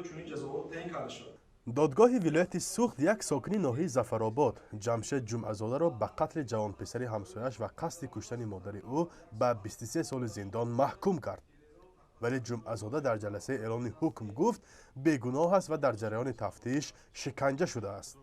чунин ҷазоҳо таъин карда шавад. Додгоҳи вилояти Суғд як сокини ноҳияи Зафаробод Ҷамшед Ҷумъазодаро ба қатли ҷавонписари ҳамсояш ва қасди куштани модари ӯ ба 23 соли зиндон маҳкум кард. Вале Ҷумъазода дар ҷаласаи эълони ҳукм гуфт, бегуноҳ аст ва дар ҷараёни тафтиш шиканҷа шудааст.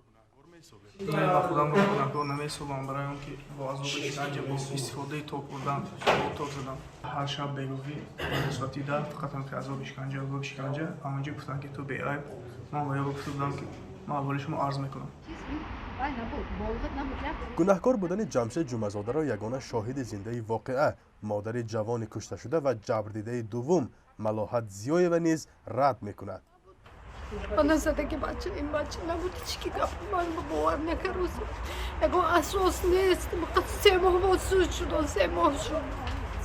Ман ба худамро гунаҳкор намеҳисобам, барои он ки бо азоби шиканҷа, бо истифодаи ток бурдан, бо ток задан ҳар шаб бегоҳӣ ба соати 10 фақат ҳам ки азоби шиканҷа, азоби шиканҷа. Ҳамонҷо гуфтанд, ки ту беайб. Ман ба ё гуфта будам, ки ман аввали шумо арз мекунам. Гунаҳкор будани Ҷамшед Ҷумъазодаро ягона шоҳиди зиндаи воқеа, модари ҷавони кушташуда ва ҷабрдидаи дуввум Малоҳат Зиёева низ рад мекунад. Мана задаги бача, ин бача набуд, ҳеч ки гап ман бовар накард. Ягон асос нест. Фақат 3 моҳ боз суд шуд, 3 моҳ шуд,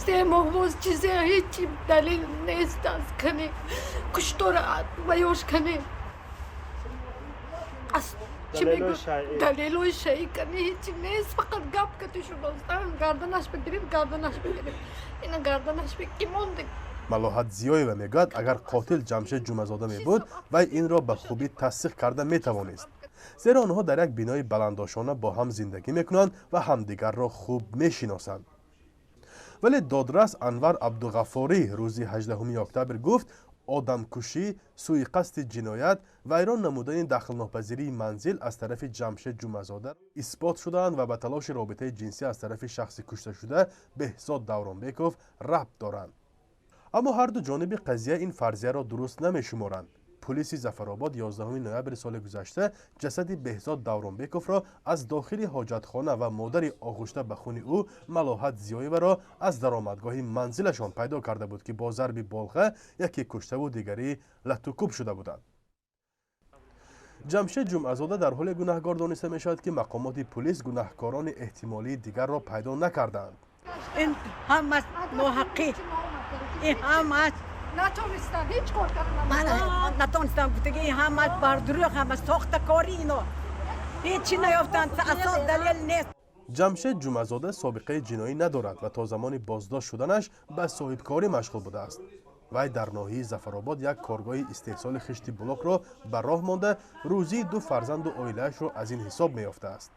3 моҳ боз чизе, ҳечи далел нест. Аз кани куштора ваёш кани аз чӣ мегӯ, далелҳои шаӣ кани, ҳечи нест. Фақат гап кати шудостан. Гарданаш бигирим, гарданаш бигирим, ина гарданаш ки монде. Малоҳат Зиёева мегӯяд, агар қотил Ҷамшед Ҷумъазода мебуд, вай инро ба хубӣ тасдиқ карда метавонист, зеро онҳо дар як бинои баландошона бо ҳам зиндагӣ мекунанд ва ҳамдигарро хуб мешиносанд. Вале додрас Анвар Абдуғаффорӣ рӯзи 18 октябр гуфт, одамкушӣ, сӯиқасди ҷиноят, вайрон намудани дахлнопазирии манзил аз тарафи Ҷамшед Ҷумъазода исбот шудаанд ва ба талоши робитаи ҷинсӣ аз тарафи шахси кушташуда Беҳзод Давронбеков рабт доранд. Аммо ҳарду ҷониби қазия ин фарзияро дуруст намешуморанд. Пулиси Зафаробод 11 ноябри соли гузашта ҷасади Беҳзод Давронбековро аз дохили ҳоҷатхона ва модари оғушта ба хуни ӯ Малоҳат Зиёеваро аз даромадгоҳи манзилашон пайдо карда буд, ки бо зарби болға яке куштаву дигарӣ латукӯб шуда буданд. Ҷамшед Ҷумъазода дар ҳоле гунаҳкор дониста мешавад, ки мақомоти пулис гунаҳкорони эҳтимолии дигарро пайдо накардаанд. Ин ҳамаш ноҳақӣ, ин ҳамаш. Натонистам ҳеҷ кор карда. Ман натонистам гуфтаги, ин ҳамаш бар дурӯғ, ҳамаш сохтакорӣ. Ино ҳечи наёфтанд, асос далел нест. Ҷамшед Ҷумъазода собиқаи ҷиноӣ надорад ва то замони боздошт шуданаш ба соҳибкорӣ машғул будааст. Вай дар ноҳияи Зафаробод як коргоҳи истеҳсоли хишти блокро ба роҳ монда, рӯзии ду фарзанду оилаашро аз ин ҳисоб меёфтааст.